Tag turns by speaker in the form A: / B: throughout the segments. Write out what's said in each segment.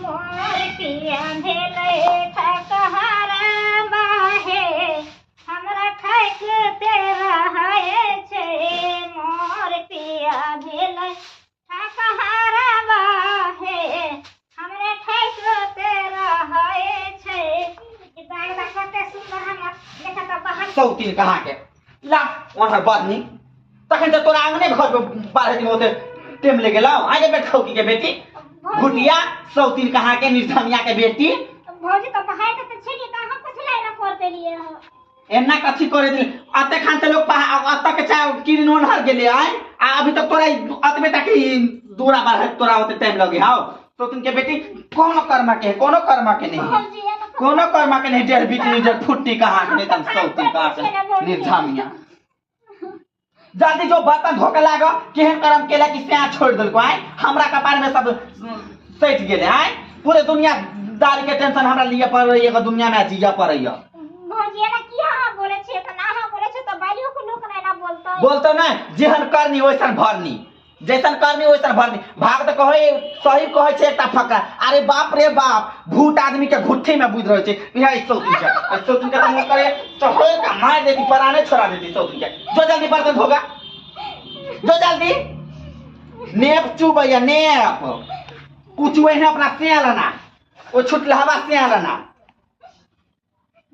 A: मोर पिया भेलै ठकहर बाहे, हमरा ठकते रहै छै। मोर पिया भेलै ठकहर बाहे, हमरे ठकते रहै छै। ई दाग दाग कते सुन्दर हमर देखा तऽ बाहर।
B: सौतीन कहाँ के ला ओनहर बदनी तखन तऽ तोरा आंगने घर में 12 दिन होते टेम ले गेलौ आगे बेट खौकी के बेटी घुटिया सौतीन कहाँ के निर्धनिया के बेटी।
A: भौजी तऽ पहाड़ तऽ छेलियै तऽ अहाँ कथी लए एना कर देलियै हँ?
B: एना कथी करे दिल अते खान से लोग अत के चाहे किन ओनहर गेले आय आ अभी तक तोरा अतबे तक ही दूरा बाहर तोरा होते टाइम लगे हाउ सौतीन के बेटी। कोनो कर्मा के कोनो कर्मा के नहीं,
A: भौजी एना
B: कोनो कर्मा के नहीं। डेढ़ बीच डेढ़ फुट्टी कहाँ के नहीं तम सौतीन कहाँ के निर्धनिया। जल्दी जो बर्तन धोके लाग। केहन करम केला कि स्या छोड़ देलको आय हमरा कपार में सब सटि गेले आय। पूरे दुनिया दारी के टेंशन हमरा लिए पड़ रही है, दुनिया में जिया पड़ रही है।
A: भौजी एना किया अहाँ बोले छियै? तऽ ना अहाँ बोले छियै तऽ बालियो के लोक ना एना बोलतै।
B: बोलतो ना, जेहन करनी वैसन भरनी, जैसन करनी वैसन भरनी। भाग तऽ कहै सही कहै छै एकटा फकरा। अरे बाप रे बाप, भूत आदमी के घुट्ठी में बुझ रहै छै। इहे सौतीन के सौतीन के तऽ मोन करे चढ़े के मार देती, पराने छोड़ा देती सौतीन के। जो जल्दी बर्तन धोगा, जो जल्दी। नेप चुबैया नेप कुछ है अपना सियालना ओ छुटलहवा सियालना।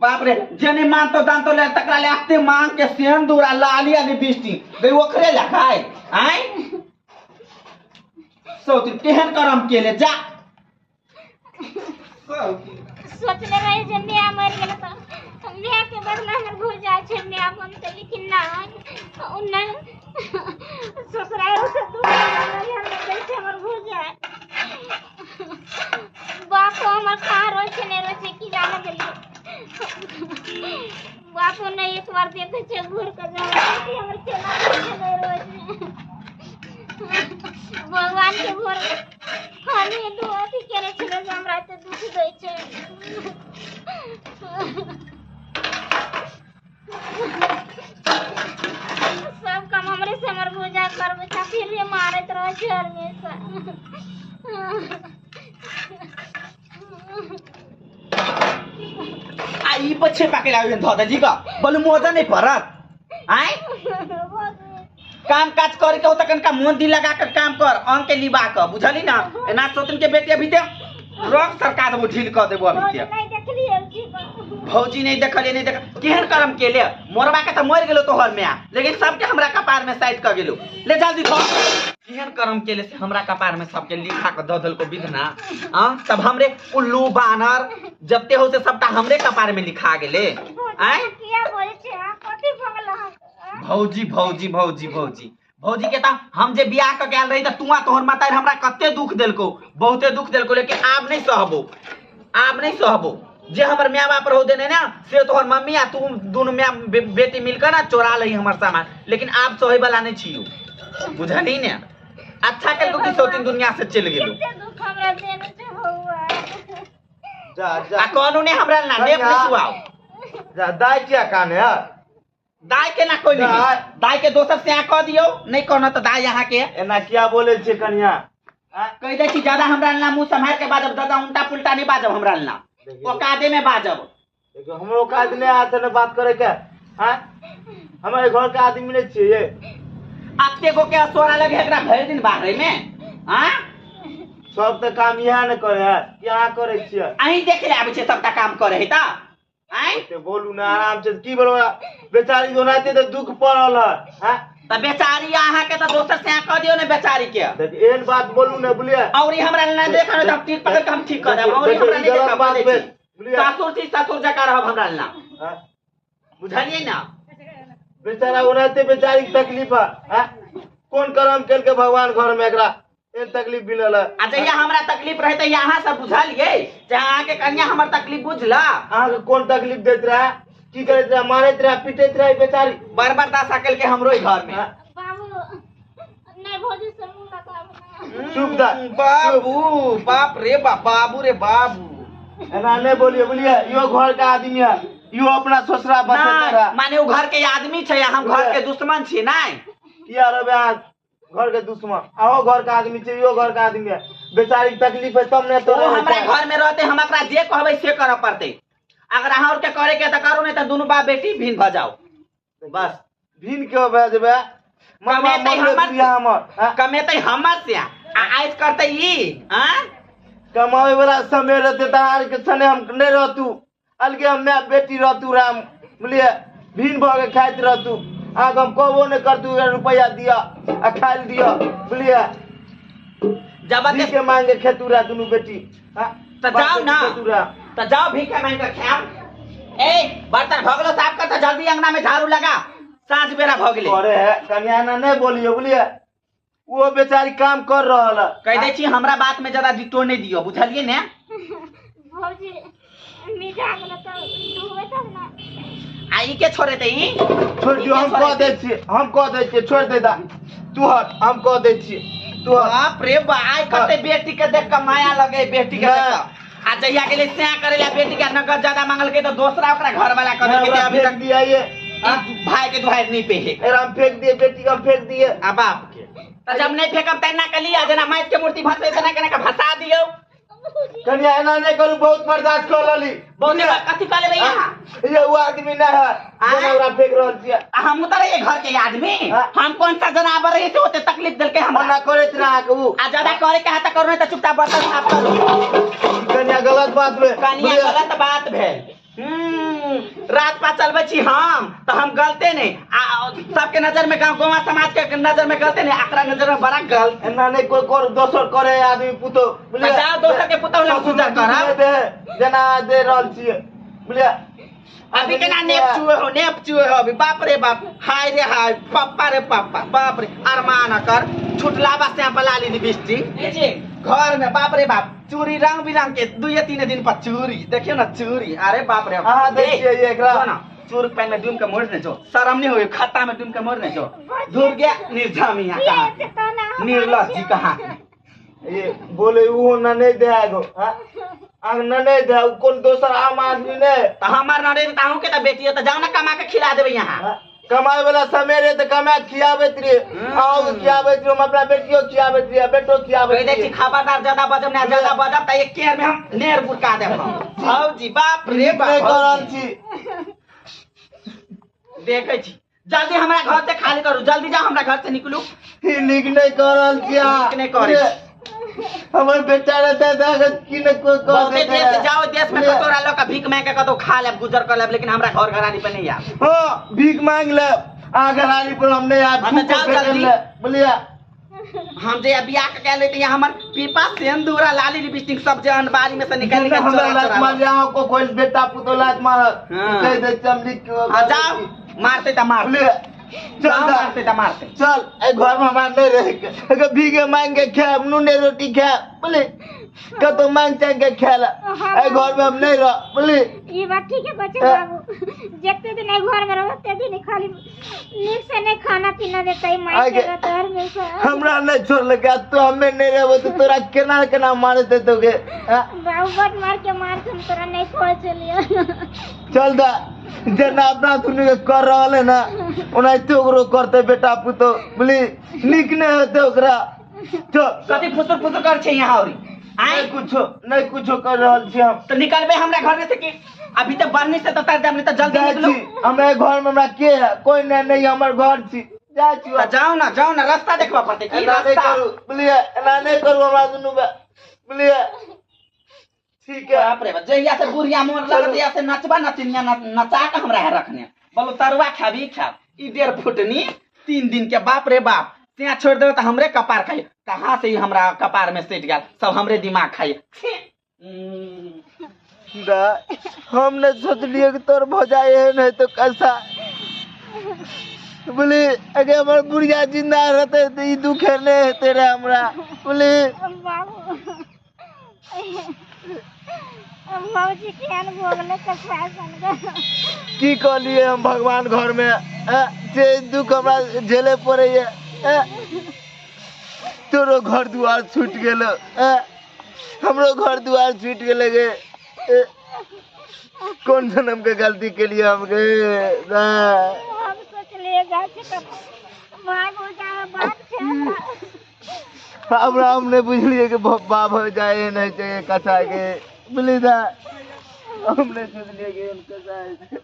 B: बाप रे, जेने मानतो दानतो ले तकरा ले आते मांग के सेंदूर आ लाली आ लिपस्टिक गई ओकरे ले खाय आय। सौती केहन करम केले जा।
A: सोचले रही जे माय मरि गेल तऽ माय के बदला हमर भूल जाइ छै माय बनतै, लेकिन ना ओ नहि ससुराल से दूर हमरा दै छै हमर भूल जाय। बापो हमर कहाँ रहै छै नहि रहै छै की जाने गेलियै। बापो नहि एक बार देखै छै घूर के जे हमर बेटी हमर केना रहै छै नहि रहै छै। भगवान के घर खाली दू अथी केने छलै जे हमरा एते दुख दै छै। सब काम हमरे से हमर भूजा करबै छै, फिर भी मारैत रहै छै हमेशा।
B: आ ई पछे पाके लागे धऽ देली का बोलू मोजा नहीं पड़त आय। काम काज करे के हो त कनका मन दिल लगा के काम कर, अंग के लिबा के बुझली ना। एना सोतन के बेटी अभी ते रंग सरका देबो, ढील क देबो अभी ते।
A: नहीं देखलियै जी।
B: भौजी नहीं देखलिए नहीं देख केहन करम केले। मोरबा के त मर गेलो तोहर में, लेकिन सबके हमरा कपार में साइड क गेलो। ले जल्दी धो। केहन करम केले से हमरा कपार में सबके लिखा के द देलको विधना। हां तब हमरे उल्लू बानर जते हो से सबटा हमरे कपार में लिखा गेले आय।
A: किया बोले छै अहाँ? कथी भऽ गेल अहाँके?
B: भौजी भौजी भौजी भौजी भौजी के त हम जे बियाह क के आयल रही त तू आ तोहर माता हमरा कते दुख देलको, बहुते दुख देलको, लेकिन आब नहीं सहबो, आब नहीं सहबो। जे हमर my बाप रहो देने ना से तोहर मम्मी आ तू दुनू my बेटी मिलकर ना चोरा लही हमर सामान, लेकिन आब सहै वाला नहीं छियो बुझली ने। अच्छा केलको कि सौतीन दुनिया से चलि गेलो।
A: कते दुख हमरा देने छै भगवान।
C: जा जा
B: आ कहनु ने हमरा ना नेप नहीं सुआओ।
C: जा दाइ किया काने है?
B: दाइ के ना कोई नहीं,
C: दाइ।
B: दाइ के दोसर से कह दियो नहीं कहना तो दाइ यहाँ के।
C: एना किया बोले छे कनिया?
B: कह दे छी ज्यादा हमरा ना मुंह सम्हार के बाजब दादा, उल्टा पुल्टा नहीं बाजब हमरा ना, औकादे में बाजब।
C: देखियो हमरो औकात नहीं आत ने बात करे के। हां हमारे घर के आदमी नहीं छिए।
B: अते गो के असोरा लगे एकरा भरि दिन बाहरे में। हां
C: सब त काम इहा ने करे है, कि अहाँ करे छिए?
B: अहीं देखे ले आबै छिए सबटा काम करे है त। आँय?
C: ओते बोलू ना आराम से, की बोलू बेचारी जो नाते त दुख पड़ल है। हां
B: त बेचारी अहाँ के त दोसर से कह दियो ने बेचारी के।
C: देख एहन बात बोलू ना बुझलिए।
B: और ई हमरा ना देखा त तीर पकड़ के हम ठीक कर देब। और ई हमरा नहीं देखा
C: बात
B: बोले
C: भेल,
B: छी।
C: बुझलिए?
B: सासुर छी ससुर जकाँ रहब हमरा ना।
C: हां
B: बुझलिए ना।
C: बेचारा ओनाते बेचारी के तकलीफ है। हां कोन कर्म केलके भगवान घर में एकरा एहन तकलीफ मिलल है।
B: आ जहिया हमरा तकलीफ रहे तहिया अहाँ सब बुझलिए जे अहाँ के कन्या हमर तकलीफ बुझला।
C: अहाँ के कोन तकलीफ दैत रहे, की करैत रहे, मारैत रहे, पीटैत रहे बेचारी।
B: बार बार दशा केलके हमरो घर में।
C: हाँ।
A: बाबू नहीं भौजी से मुंह लगाबू ना।
C: चुप दा।
B: बाबू बाप रे बाप, बाबू रे बाबू।
C: एना नहीं बोलिए बोलिए, यो घर के आदमी है, यो अपना ससुरा बसेत रहे।
B: माने उ घर के आदमी छै, हम घर के दुश्मन छी नहीं।
C: किया रहबे अहाँ घर के दुश्मन? आहो घर के आदमी छै, यो घर के आदमी है, बेचारी के तकलीफ है तब ने तो
B: ओ हमरा घर में रहते, हम एकरा जे कहबै से करऽ पड़तै। अगर अहाँ और के करे के त करू, नहीं त दुनू बाप बेटी भिन्न भ जाओ। बस
C: भिन्न क्यों भए जेबै? मरबा
B: कमेतै
C: मरले
B: हमर
C: बियाह हमर, हाँ?
B: कमेतै हमर से आ आइस करतै ई, हाँ?
C: कमावे वाला समय रहते त अहाँ के सने हम नहीं रहतू, अलगे हम my बेटी रहतू राम, बुझलियै? भिन्न भऽ के खाइत रहतू। अहाँके हम कहबो नहि करतू रुपैआ दिअ आ खाइ लए दिअ, बुझलियै?
B: जब
C: भीख के मांग के खेतू रह दुनू बेटी, हाँ?
B: त जाओ ना।
C: खेतू रह।
B: त जाओ भीख मांग के खायब। ए बर्तन भऽ गेलो साफ कर, त जल्दी अंगना में झाड़ू लगा, साँझ बेरा भऽ गेलै।
C: करे है कन्या ना नहीं बोलियो, बुझलियै? वो बेचारी काम कर रहल है।
B: कह दै छी हमरा बात में ज्यादा डिटोर नहीं दियो, बुझलियै ने?
A: भौजी मिटा गेल तऽ धोबै तब ना।
B: आ ई के छोड़ेतै ई?
C: छोड़ दियो, हम कह दै छियै, हम कह दै छियै, छोड़ दे दा तू हट, हम कह दै छियै तू हट।
B: बाप रे बा, आइ कते बेटी के देख के माया लगे, बेटी के देख के। आ जहिया गेलै सैं करे ला बेटी के नगद ज्यादा मांगलकै तऽ दोसरा ओकरा घर वाला कह देलकै जे अभी
C: फेंक
B: तक
C: दिया ये
B: ई भाई के दुहार नहीं पे है।
C: एकरा हम फेंक दिए, बेटी के हम फेंक दिए।
B: आ बाप के तऽ जब नहीं फेंकब तेना के लिया, जेना माटि के मूर्ति भसबै तेना केना के भसा दियौ।
C: कन्या एना नहीं करू, बहुत बर्दाश्त कर लली।
B: बहुत कथी कऽ लेबै अहाँ?
C: ये वो आदमी नहीं है जेना ओकरा फेंक रहल छियै।
B: आ हमहूँ तऽ रहियै घर के आदमी,
C: हाँ।
B: हम कौन सा जनावर रहियै से ओते तकलीफ देलकै हमरा?
C: मना करैत रहे अहाँके उ।
B: आ ज्यादा करे के है तऽ करू, नहीं तऽ चुपचाप बर्तन साफ करू।
C: कन्या गलत बात भेल।
B: कन्या गलत बात भेल। रात पा चलबै छी हम तऽ हम गलते नहीं, आ सबके नजर में गाँव गोवा समाज के नजर में गलते नहीं, आकरा नजर में बड़ा गलत।
C: एना नहीं कोई कर, दोसर करे आदमी पुतोह, बुझलियै?
B: तऽ जाओ दोसर के पुतोह लग गुजर करब।
C: दे, जेना दे रहल छियै, बुझलियै?
B: अभी केना नेप चुए हो, नेप चुए हो अभी, बाप रे बाप, हाय रे हाय, पप्पा रे पप्पा, बाप रे, अरमान कर छुटला बा से बला ली बिस्टी घर में, बाप रे बाप, चूड़ी रंग बिरंग के दुए तीन दिन पर चूड़ी देखियो ना चूड़ी, अरे बाप रे।
C: अहाँ दै
B: ए,
C: छियै एकरा।
B: जो ना, चूर पानि में डूब के मर ने जो, शर्म नहीं होय, खत्ता में डूब के मर ने जो, दूर गया निर्धमिया कहाँ, निर्लज जी कहाँ।
C: ये बोले वो न नहीं दे आगो, हाँ? आग न नहीं दे, उ कोन दोसर आम आदमी नहीं।
B: तो हमार न रहे ताहू के तो बेटी है, तो जाओ ना कमा के खिला देबे यहाँ।
C: हाँ? कमाए वाला समय रे तो कमा खियाबैत रे, आओ खियाबैत रे, हम अपना बेटियो खियाबैत रे, बेटो खियाबैत
B: कह दै छी खबरदार ज्यादा बजब ना, ज्यादा बजब त एक केर में हम नेर बुरका देब हम। भौजी बाप रे बाप,
C: नहीं करल छी।
B: देखै छी जल्दी हमरा घर से खाली करू, जल्दी जाओ हमरा घर से निकलू।
C: ई नीक नहीं करल छी अहाँ।
B: नीक नहीं करै छी।
C: हमर बेटा रहता है तो की न कोई कह
B: बहुते
C: देते
B: देश
C: रहे।
B: जाओ, देश में कटोरा लऽ के भीख मांग के कतौ खा लेब, गुजर कर लेब, लेकिन हमरा घर घरानी पर नहीं आब।
C: हाँ, भीख मांग लेब, अहाँ घरानी पर हम नहीं आब।
B: हाँ, तऽ जाओ जल्दी।
C: बुझलियै?
B: हम जे बियाह के गेल रही हमर पीपा सिंदूर लाली लिपस्टिक सब जे अनबारी में से निकाल के
C: हमरा
B: चोरा
C: लात
B: चोरा
C: मार, यहाँ को कोई बेटा पुतोह लात मारत।
B: हाँ।
C: कह दै छी हम लिख के।
B: हाँ, जाओ, मारते त मारते।
C: बुझलियै? चल
B: जाओ,
C: जा।
B: मारते त मारते।
C: चल, ए घर में हमारा नहीं रहे के। अगर भीगे मांग के खायब, नूने रोटी खायब, बुझली? कतौ मांग चांग के खाय ला। ए घर में हम नहीं रह, बुझली?
A: ई बात ठीक है बच्चा बाबू, जते दिन एहि घर में रहो ओते दिन खाली नीक से नहीं खाना पीना देते, मार
C: आगे।
A: के रहते हमेशा।
C: हमरा नहीं छोड़लकै, आ तू हमे नहीं रहबो तो तोरा केना केना मारे देतौ गे, हाँ?
A: बाबू बड मार के मार के हम तोरा नहीं खोज चलियो।
C: चल दा, जेना अपना दुनू के कर रहल है ना, ओनाहिते ओकरो करते बेटा पुतोह, बुझली? नीक नहीं हेतै ओकरा। चल।
B: कथी फुसुर फुसुर कर छै यहाँ औरी? आँय?
C: नहीं कुछो, नहीं कुछो कर रहल छी हम।
B: तो निकलबे हमरा घर में से की? अभी तो बढ़नी से तो तर देब, नहीं तो जल्दी
C: जाइ
B: निकलू।
C: छी, हमरा घर में हमरा के है? कोई नहीं, नहीं हमर घर छी। जाइ छी।
B: तो जाओ ना, जाओ ना, रास्ता देखबा पड़तै की
C: एना नहीं
B: रास्ता?
C: करू, बुझलियै? एना नहीं करू हमरा दुनू के, बुझलियै? ठीक है।
B: बाप रे बाप, जहिया से बुढ़िया मोर लगत, तहिया से नचबा नचनिया नचा के हमरा है रखने। बोलो तरुआ खाबी खाब, ई डेढ़ फुटनी 3 दिन के, बाप रे बाप, त्या छोड़ देबे त हमरे कपार खाई। कहाँ से ई हमरा कपार में सटि गेल, सब हमरे दिमाग खाई।
C: दा, हम नहीं सोचलिए कि तोर भौजाई एहन है तो कैसा। बोली अगर हमर बुढ़िया जिंदा रहते तो ई दुख नहीं हेते रहे हमरा। बोली
A: बाबू भौजी केहन भऽ गेलै कसाय सन के।
C: की कहलिए हम भगवान घर में, हैं? जे दुख हमरा झेले पड़ैया, हैं? तोरो घर दुआर छूटि गेलो, हैं? हमरो घर दुआर छूटि गेलै गे। कोन जन्म के गलती के लिए हम गे?
A: हम सोचलिए जाइ छी तऽ भाय भौजाइ बाप छै।
C: हमरा हम नहि बुझलियै कि बाप हो जाए एहन होइ छै कसाई के, बुझलियै तऽ हम नहि सोचलियै कि एहन कसाई छै।